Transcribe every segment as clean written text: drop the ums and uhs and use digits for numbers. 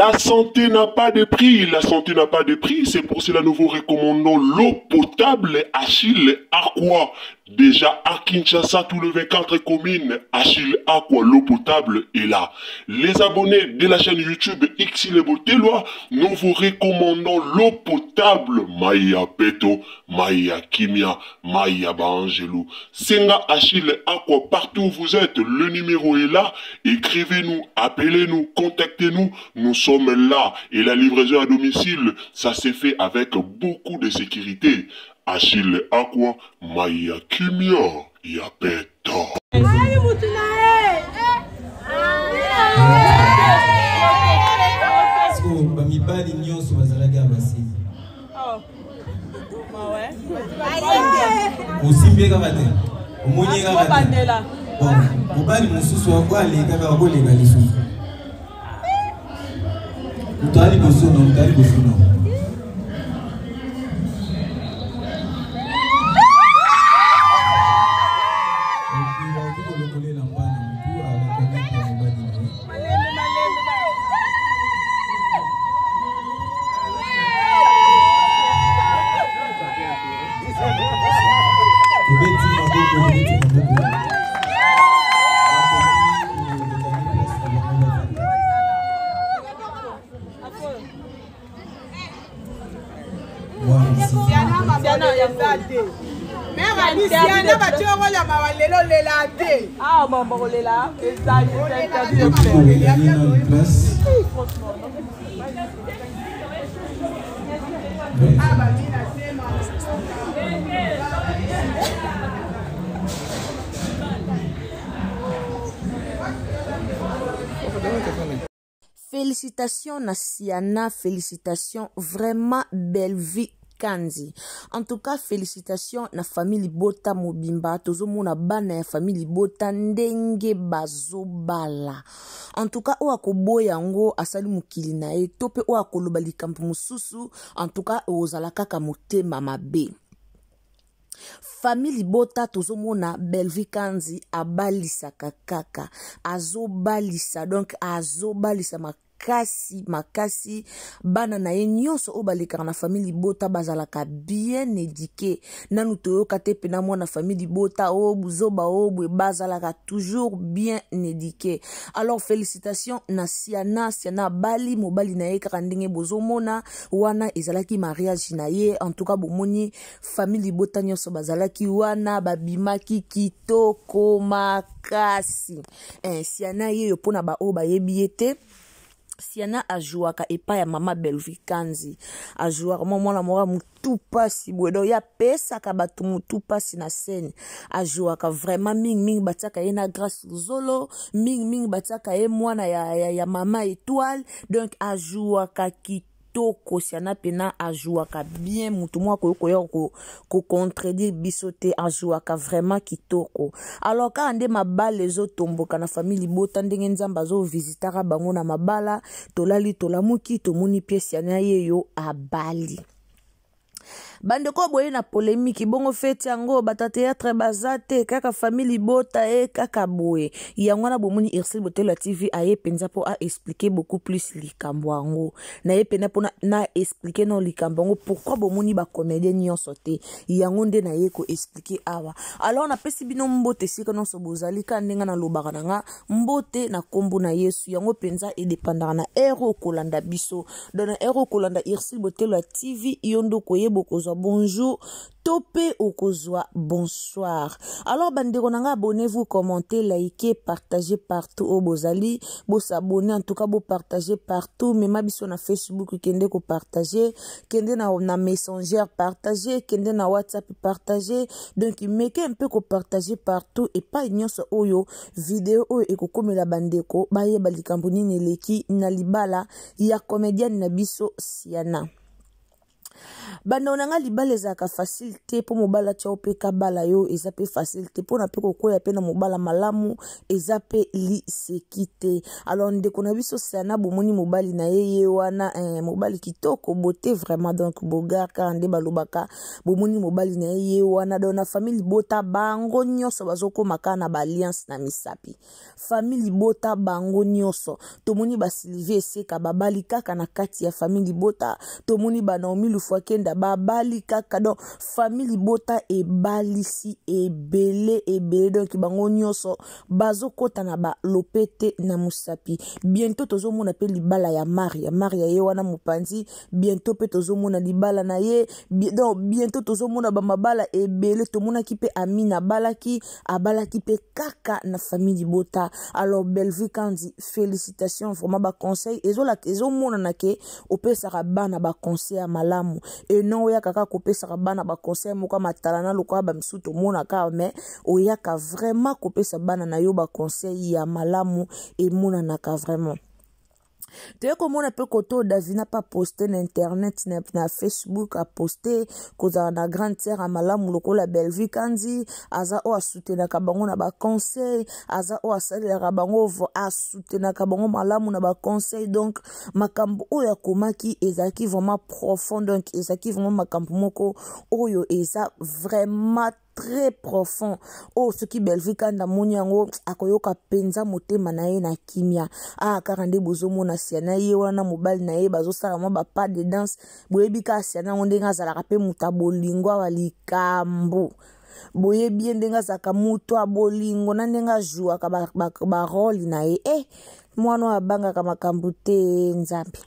La santé n'a pas de prix, la santé n'a pas de prix, c'est pour cela nous vous recommandons l'eau potable Achille Aqua. Déjà à Kinshasa, tout le 24 communes, Achille Aqua, l'eau potable est là. Les abonnés de la chaîne YouTube Xile Boteloi, nous vous recommandons l'eau potable Maya Peto, Maya Kimia, Maya Baangelou. Senga Achille Aqua, partout où vous êtes, le numéro est là. Écrivez-nous, appelez-nous, contactez-nous. Nous sommes là. Et la livraison à domicile, ça s'est fait avec beaucoup de sécurité. Achille Aqua, Maya Kimia, Yapeto. bamibali nyonso bazalaki ya basili osimbi ye kaka te omoni ye kaka te bon mobali mosusu akoaleka kaka akoleka lisusu moto ali liboso no moto ali liboso no Siana batie okolia mawa lelo lela te ah mama kolela ezali Felicitations na Siana, felicitations vraiment belle vie Kanzi. En tout cas, félicitations na famille Libota mobimba, tozomona bana ya famille Libota ndenge bazobala. En tout cas, oyo akoboya yango asali mokili na ye to pe oyo akoloba likambo mosusu, en tout cas ozala kaka motema mabe. Famille libota tozomona Bellevue Kanzi abalisaka kaka azobalisa donc azobalisa makasi makasi bana na ye nyonso oyo balekaka na famille libota bazalaka bien éduqué nanu toyoka te mpena mwana famille libota oyo oh, buzoba oyo oh, boye bazalaka toujours bien éduqué alors félicitations na siana siana abali mobali na ye kaka ndenge bozomona wana ezalaki mariage na ye en tout cas bomoni famille libota nyonso bazalaki wana babimaki kitoko makasi eh, siana yeyo mpona baoyo bayebi ye te siana ajouaka epai ya mama bellevue kanzi ajouaka mwa mwana moko ya motu mpasi boye donc ye apesaka bato motu mpasi na scène ajouaka vraiment mingimingi batiaka ye na grace luzolo mingimingi batiaka ye mwana ya, ya, ya mama étoile donc ajouaka kitoko kitoko siana pena ajouaka bien motu moko akoki koya kocontredire biso te ajouaka vraiment kitoko alors kaka nde mabala ezotomboka na famille libota ndenge nzambe azovisitaka bango na mabala tolali tolamuki tomoni pie siana yeyo abali bandeko boye na polemiki bongo feti yango bato ya théâtre baza te kaka famille libota e kaka boye yango wana bomoni ursule botelo ya tv aye mpenza mpo aexplike beaucoup plus likambo yango naye mpenza mpo na explike nao likambo yango pourkui bomoni bacomédien nyonso te yango nde naye koexplike awa alors napesi bino mbote esika nyonso bozali kaka ndenge nalobaka na nga mbote na nkombo na yesu yango mpenza edepandaka na ere okolanda biso donc na heure okolanda ursule botelo ya tv yo nde okoyeba okozwa bonjour to mpe okozwa bonsoir alors bandeko na ngai abonnez-vous commentez likez partagez partout oyo bozali bosabonne en tout cas bopartage partout mema biso na facebook kende kopartage kende na, na messenger partage kende na whatsapp partage donc meke mpe kopartage partout epai nyonso oyo video oyo ekokomela bandeko bayeba likambo nini eleki na libala ya comedienne na biso Siana. Bandeko na nga, libala ezalaka facile te. Mpo mobali atya yo mpe kabala yo, eza mpe facile te. Mpona mpe kokwea mpe na mobala malamu eza mpe liseki te. Alors ndeko na biso Sana, bomoni mobali na ye, ye wana, mobali kitoko, beauté vraiment, donc bogar kaka nde balobaka. Bomoni mobali na ye, ye wana. Donc na famille libota, bango nyonso bazokóma kaka na baalliance na misapi. Famille libota bango nyonso, tomoni baSylvie Eseka babali kaka na kati ya famille libota, tomoni baNaomi Lufwakenda babali kaka. Donc famille libota ebalisi ebele ebele. Donc bango nyonso bazokɔta na balopete na mosapi. Bientôt tozomona mpe libala ya Maria. Maria ye wana mopanzi. Bientôt mpe tozomona libala na ye. Donc bientôt tozomona bamabala ebele. Tomonaki mpe Amina abalaki, abalaki mpe kaka na famille libota. Alors Bellevue Kandi, félicitation vraiment. Baconseil ezomonana ke opesaka bana baconseil ya malamu, eno oyaka kaka kopesaka bana baconseil moko ya matala na lokola bamisusu tomonaka, mais oyaka vraiment kopesa bana na yo baconseil ya malamu, emonanaka vraiment. Toye komona mpe koto Davina mpe aposte na internet, na Facebook, aposte kozala na grande sœur ya malamu lokola Bellevue Kandi. Aza oyo asutenaka bango na baconseil, aza oyo asalelaka bango, asutenaka bango malamu na baconseil. Donc makambo oyo akomaki ezalaki vraiment profond. Donc ezalaki vraiment makambo moko oyo eza vraiment très profond, oyo soki Bellevue Kanda amoni yango, akoyoka mpenza motema na ye na kimia. Ah, kaka nde bozomona Siana ye wana, mobali na ye, bazosala mwa bapas de danse. Boyebi kaka Siana yango ndenge azalaka mpe moto ya bolingo. Awa likambo, boyebi ye ndenge azalaka moto ya bolingo na ndenge azwaka barole na ye. Mwana oyo abangaka makambo te, Nzambe,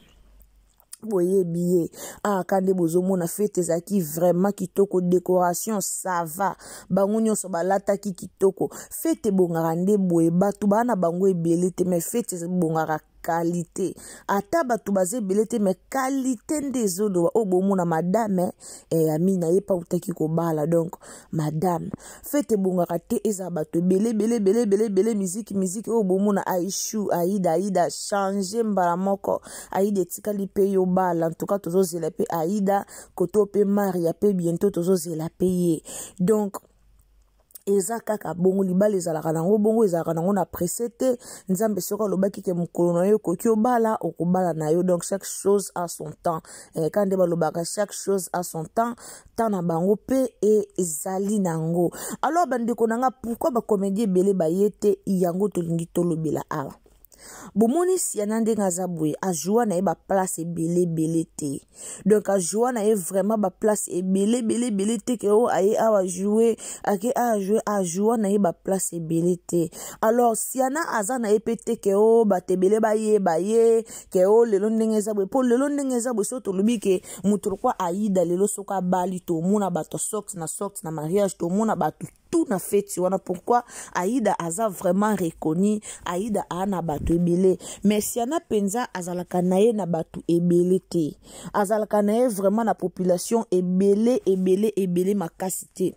boyebi ye. Ah, ka nde bozomona, fête ezalaki vraiment kitoko, décoration ça va, bango nyonso balataki kitoko. Fête ebongaka nde boye, bato baa na bango ebele te, mais fête ebongaka qualité. Ata bato baza ebele te, mais qualité nde ezoloba. Oyo bomona madame Amina, ye mpe autaki kobala. Donc madame, fête ebongaka te ezala bato ebele ebele ebele ebele ebele, miziki miziki. Oyo bomona Aishu, Aida, Aida change mbala moko. Aida etikali mpe yo bala. En tout cas tozozela mpe Aida koto mpe Maria mpe bientôt tozozela mpe ye. Donc eza kaka bongo, libala ezalaka nango bongo, ezalaka nango na presse te. Nzambe soki alobaki ke mokolo na yo ekoki obala, okobala na yo. Donc chaque chose a son temps. Kaka nde balobaka, chaque chose a son temps, temps na bango mpe ezali nango. Alors bandeko na nga, pourquoi bacomédie ebele baye te? Yango tolingi tolobela awa. Bomoni Siana ndenge aza boye, ajoua na ye baplace ebele ebele te. Donc ajoua na ye vraiment baplace ebele ebele ebele te, ke oyo aye awa joue, ake awa joue, ajoua na ye baplace ebele te. Alors Siana aza na ye mpe te ke o bato ebele bayeba ye, ke o lelo ndenge eza boye. Mpo lelo ndenge eza boye, soki tolobi ke moto lokwa Aida lelo soki abali, tomona bato sorte na sorte na mariage, tomona bato tout na feti wana. Pourquoi? Aida aza vraiment reconnu, Aida aa na bato ebele. Mais Siana mpenza azalaka na ye na bato ebele te, azalaka na ye vraiment na population ebele ebele ebele makasi te,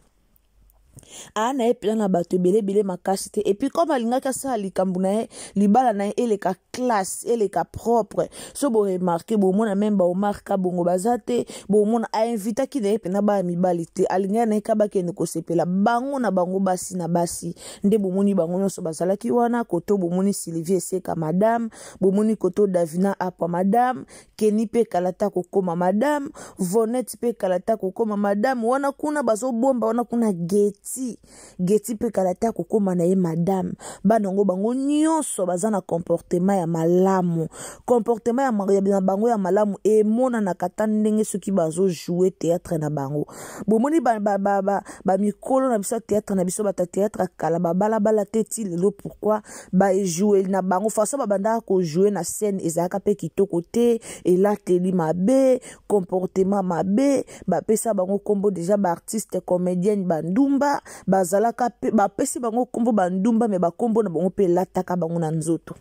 aa na ye mpenza na bato ebele ebele makasi te. Et puis comme alingaki asala likambo na ye, libala na ye eleka classe, eleka propre, so boremarquer, bomona même baOmar Kabongo baza te. Bomona ainvitaki na ye mpena baya mibali te, alingaki na ye ka bakende kosepela bango na bango, basi na basi. Nde bomoni bango nyonso bazalaki wana. Koto bomoni Sylvie Eseka madame, bomoni koto Davina Apwa madame, Keni mpe kalata kokóma madame, Vonet mpe kalata kokóma madame. Wana kuna bazobomba wana kuna Geti, Geti mpe kalata kokóma na ye madame. Bana yango bango nyonso baza na comportement ya malamu. Comportement ya bango ya malamu emonanaka ta ndenge soki bazojoue théâtre na bango. Bomoni bamikolo na biso ya théâtre na biso, bato ya théâtre kala babalabala te ti lelo. Pourquoi? Bajoue na bango, façon babandaka kojoue na scène ezalaka mpe kitoko te, elateli mabe, comportement mabe. Bapesa bango nkombo déjà baartiste comédienne bandumba, bazalaka mpe bapesi bango nkombo bandumba, mais bakombo na bango mpe elataka bango na nzoto.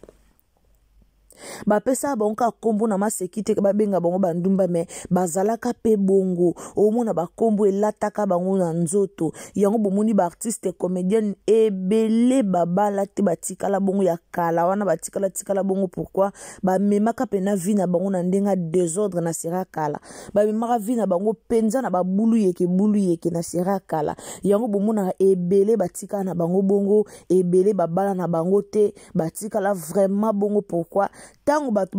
Bapesaka bango kaka nkombo na maseki te, babenga bango bandumba, me bazalaka mpe bongo. Omona bakombo elataka bango na nzoto. Yango bomoni baartiste comédienne ebele babala te, batikala bongo ya kala wana, batikala tikala bongo. Pourquoi? Bamemaka mpena vie na bango na ndenge ya desordre na sera kala. Bamemaka vie na bango mpenza na babulu yeke bulu yeke na sera kala. Yango bomonaka ebele batikala na bango bongo, ebele babala na bango te, batikala vraiment bongo. Pourquoi? Ntango bato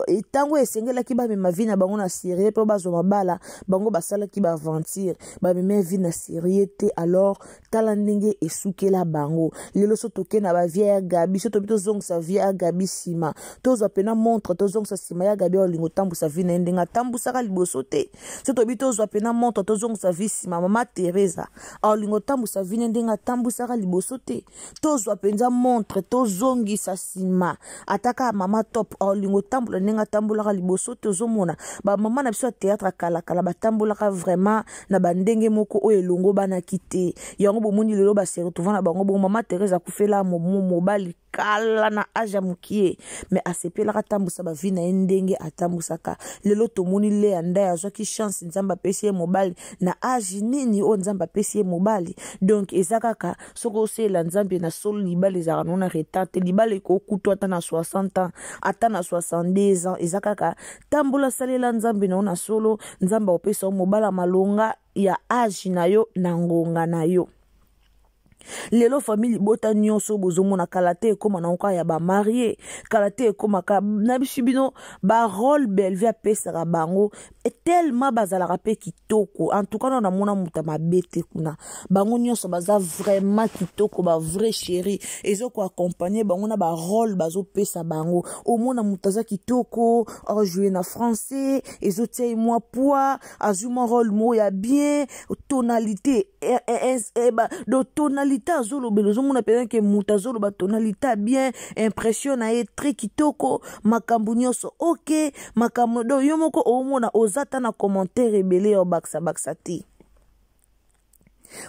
ntango esengelaki bamema vie na bango na sérieux mpo bazwa mabala, bango basalaki baaventure, bamema vie na sérieux te. Alors tala ndenge esukela bango lelo. So toke na bavie ya Gabi, so tobi tozongisa vie ya Gabi nsima, tozwa mpena montre tozongisa nsima ya Gabi, olingo otambwisa vie na ye ndenge atambwisaka liboso te. So tobi tozwa mpena montre tozongisa vie nsima, mama Teresa aolingo otambwisa vie na ndenge atambwisaka liboso te. Tozwa mpenza montre tozongisa nsima, ata kaka mama Top aolinga otambola ndenge atambolaka liboso te. Ozomona bamama na biso ya théâtre kalakala batambolaka vraiment na bandenge moko oyo elongo banaki te. Yango bomoni lelo base retrouva na bango bongo. Mama Therese akufela mobali kala na age ya mokie, me asepelaka atambusa bavi na ye ndenge atambusaka. Lelo tomoni Lea Ndai azwaki chance, Nzambe apesi ye mobali na age nini oyo Nzambe apesi ye mobali. Donc eza kaka soki osalela Nzambe na solo, libala ezalaka no na retard te. Libala ekokutwa ata na 60 ans, ata na 62 ans. Eza kaka tambola, salela Nzambe na yo na solo, Nzambe akopesa yo mobala malonga ya age na yo na ngonga na yo. Lelo famille libota nyonso bozomona kala te ekóma na kaka ya bamarie, kala te ekómaka na biso bino barole Bellevue apesaka bango tellement bazalaka mpe kitoko. En tout cas na namona moto ya mabe te kuna, bango nyonso baza vraiment kitoko, bavrai chéri. Ezokoaccompagne bango na barole bazopesa bango. Omona moto aza kitoko, ajoue na français, ezotia ye mwa poids, azwi mwa role moko ya bien, tonalité do tonalité azolobela, ozomona mpenza ke moto azoloba tonalité ya bien, impression na ye très kitoko, makambo nyonso ok, makambo do yo moko omona oza ta na commentaire ebele ya obakisabakisa te,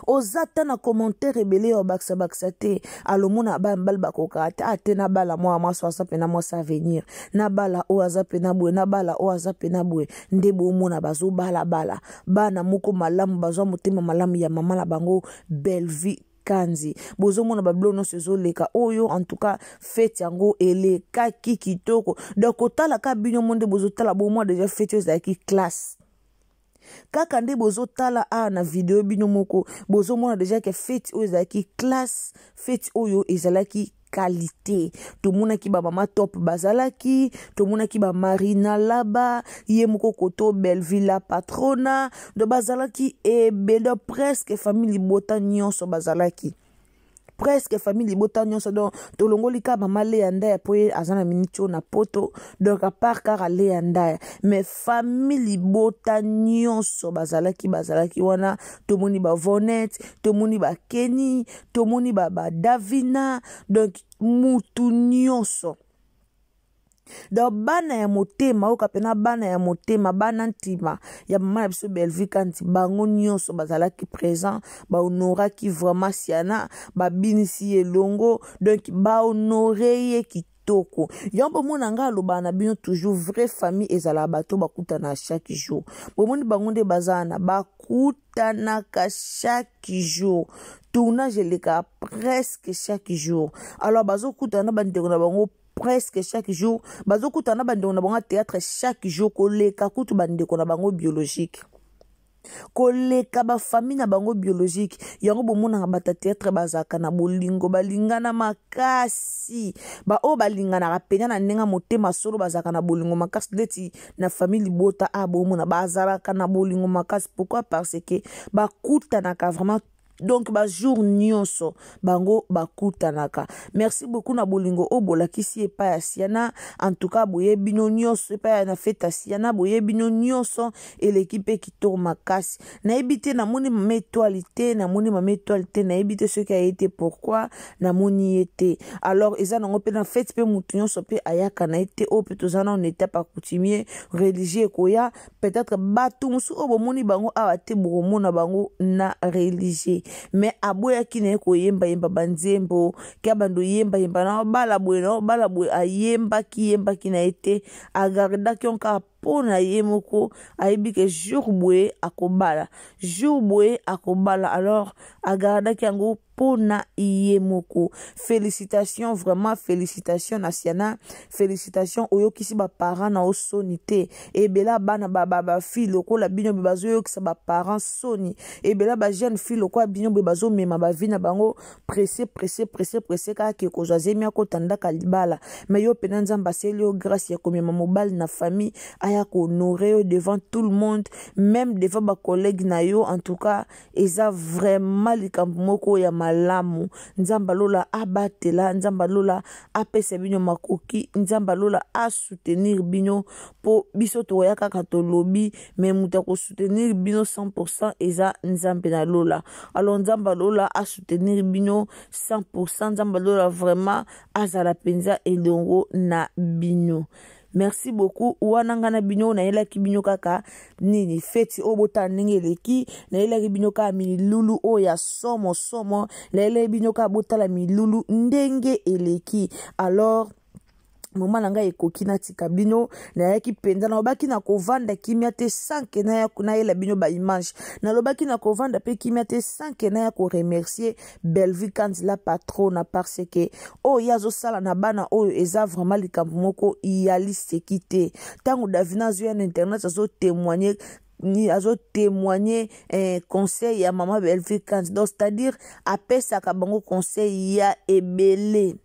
oza ta na commentaire ebele ya obakisabakisa te. Alomona bana mibali bakokaka te, ate na bala mwana mwasi aza mpena mwasi avenir, na bala oyo aza mpena boye, na bala oyo aza mpena boye. Nde bomona bazobalabala bana moko malamu, bazwa motema malamu ya mama na bango Bellevue Kanzi. Bozomona babilo nyonso ezoleka oyo. En tout cas fete yango elekaki kitoko. Donc kotala ka bino mo nde bozotala, bomwa déjà fete oyo ezalaki classe. Kaka nde bozotala awa na video, bino moko bozomona déjà ke fete oyo ezalaki classe, fete oyo ezalaki qualité. Tomonaki bamama Top bazalaki, tomonaki bamarina Laba ye moko koto Belleville la patrona, do bazalaki ebele, presque famille libota nyonso bazalaki, presque famille libota nyonso. Donc tolongoli kaka mama Leya Ndaya mpo ye aza na miniti oyo na Poto. Donc à part kaka Leya Ndaya, mais famille libota nyonso bazalaki wana. Tomoni bavonet, tomoni bakeni, tomoni badavina, donc mutu nyonso. Donc bana ya motema oyoka mpena, bana ya motema, bana ntima ya mama na biso Bellevue Kanti, bango nyonso bazalaki présent. Bahonoraki vraiment Siana, babinisi ye elongo, donc bahonore ye kitoko. Yango bomona ngai alobaka na bino toujours, vraie famille ezalaka bato bakutana chaque jour. Bomoni bango nde baza na bakutanaka chaque jour, tournage elekaka presque chaque jour. Alors bazokutana na bandeko na bango presque chaque jour, bazokutana na bandeko na bango ya théâtre chaque jour, koleka kutu bandeko na bango biologique, koleka bafamille na bango biologique. Yango bomonaka bato ya théâtre bazalaka na bolingo, balingana makasi. Baoyo balinganaka pena na ndenge ya motema solo, bazalaka na bolingo makasi. Neti na famille libota a bomona bazalaka na bolingo makasi. Pourquoi? Parce que bakutanaka vraiment, donc bajour nyonso bango bakutanaka. Merci beaucoup na bolingo oyo bolakisi epai ya Siana. En tout cas boyebi bino nyonso epai ya na fete ya Siana, boyebi bino nyonso, eleki mpe kitoko makasi. Nayebi te, namoni mama Etoile te, namoni mama Etoile te, nayebi te soki aye te, pourquoi namoni ye te. Alors eza nango mpe na fete mpe motu nyonso mpe ayaka na ye te. Oyo mpe toza nano na étape ya coutumier, religieux ekoya. Peut-être bato mosusu oyo bomoni bango awa te, bokomona bango na religieux. Mais aboyaki na ye koyembayemba banzembo ke abanda oyembayemba na obala boye na obala boye, ayembaki yembaki na ye te, agardaki yango kaka mpo na ye moko. Ayebi ke jour boye akobala, jour boye akobala, alors agardaki yango mpo na ye moko. Félicitation, vraiment félicitation na Siana, félicitation. Oyokisi baparent na yo soni te. Ebela bana bafille lokola bino boye bazoyokisa baparent soni, ebela bajeune fille lokola bino boye bazomema bavie na bango pressé, pressé, pressé, pressé, kaka ke kozwa zemi, akota ndaka libala. Mais yo mpena, Nzambe aseli yo grâce ya komema mobali na famille, aya kohonorer yo devant tout le monde, même devant bacollègue na yo. En tout cas, eza vraiment likambo moko ya malamu. Nzambe alola abatela, Nzambe alola apesa bino makoki, Nzambe alola asoutenir bino, mpo biso tokoya kaka tolobi, mais moto akosoutenir bino 100 eza Nzambe na lola. Alors Nzambe alola asoutenir bino 100. Nzambe alola vraiment azala mpenza elongo na bino. Merci beaucoup. Wana ngai na bino nayelaki bino kaka nini, feti oyo botala ndenge eleki. Nayelaki bino kaka milulu oyo ya somo somo, nayelaki bino kaka botala milulu ndenge eleki. Alors moma na ngai ekoki, natika bino. Nayaki mpenza, nalobaki na kovanda kimia te sans ke nayela bino baimage. Nalobaki na kovanda mpe kimia te sans ke naya koremercier Bellevue Kanzi, la patrona, parce que oyo ye azosala na bana oyo eza vraiment likambo moko ya liseki te. Ntango Davina azoya na internet, azotémoigne, azotémoigne conseil ya mama Bellevue Kanzi, donc c'est-à-dire apesaka bango conseil ya ebele,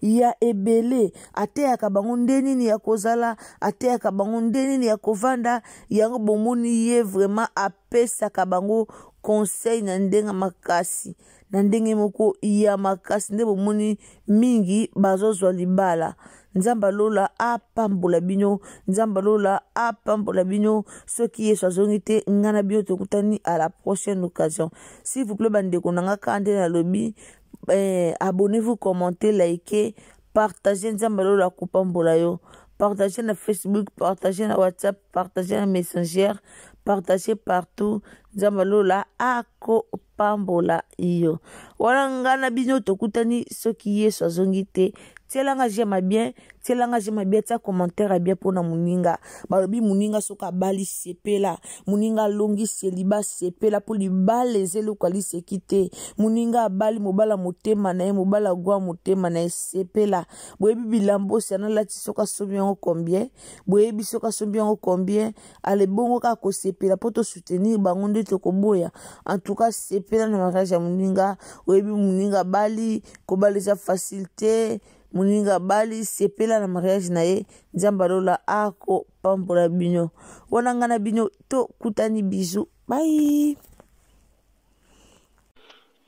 ya ebele. Ateyaka bango nde nini ya kozala, ateyaka bango nde nini ya kovanda. Yango bomoni ye vraiment apesaka bango conseil na ndenge makasi, na ndenge moko ya makasi, nde bomoni mingi bazozwa libala. Nzambe alola apambola bino, Nzambe alola apambola bino. Soki Yesu azongi te, ngai na bino tokutani à la prochaine occasion. S'il vous plaît, bandeko na nga, kaka nde nalobi, abonnez-vous, commentez, likez, partagez. Nzambe alola kopambola yo. Partagez na Facebook, partagez na WhatsApp, partagez na Messenger, partagez partout. Nzambe alola akopambola yo. Wana ngai na bino tokutani soki Yesu azongi te. Tielanga j'aime bien, tielanga j'aime bien, tia commentaire ya bien mpona moninga. Balobi moninga soki abali, sepela. Moninga alongi seliba, sepela, mpo libala eza eloko aliseki te. Moninga abali mobala motema na ye, mobala gwa motema na ye, sepela. Boyebi bilamba osi analati soki asombi yango combien? Boyebi soki asombi yango combien? Ale bongo kaka kosepela mpo tosoutenir bango nde tokoboya. En tout cas, sepela na mariage ya moninga. Oyebi moninga abali, kobala eza facile te. Moninga abali, sepela na mariage na ye. Nzambe alola akopambola bino. Wana ngai na bino tokutani. Bisous, bye.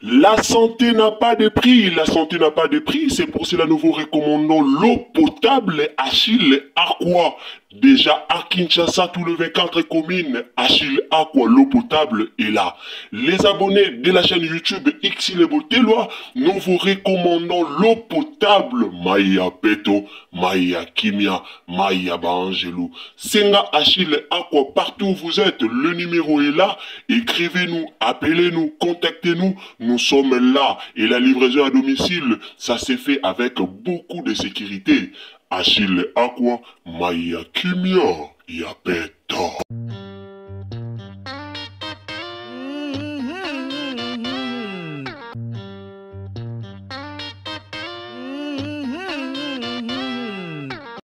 La santé n'a pas de prix, la santé n'a pas de prix, c'est pour cela nous vous recommandons l'eau potable Achille Aqua. Déjà à Kinshasa, tout le 24 communes, Achille Aqua, l'eau potable est là. Les abonnés de la chaîne YouTube Xile Boteloi, nous vous recommandons l'eau potable Maya Peto, Maya Kimia, Maya Baangelou. Senga Achille Aqua, partout où vous êtes, le numéro est là. Écrivez-nous, appelez-nous, contactez-nous. Nous sommes là. Et la livraison à domicile, ça s'est fait avec beaucoup de sécurité. Achille Aqua, Maya Kimia, Yapeto.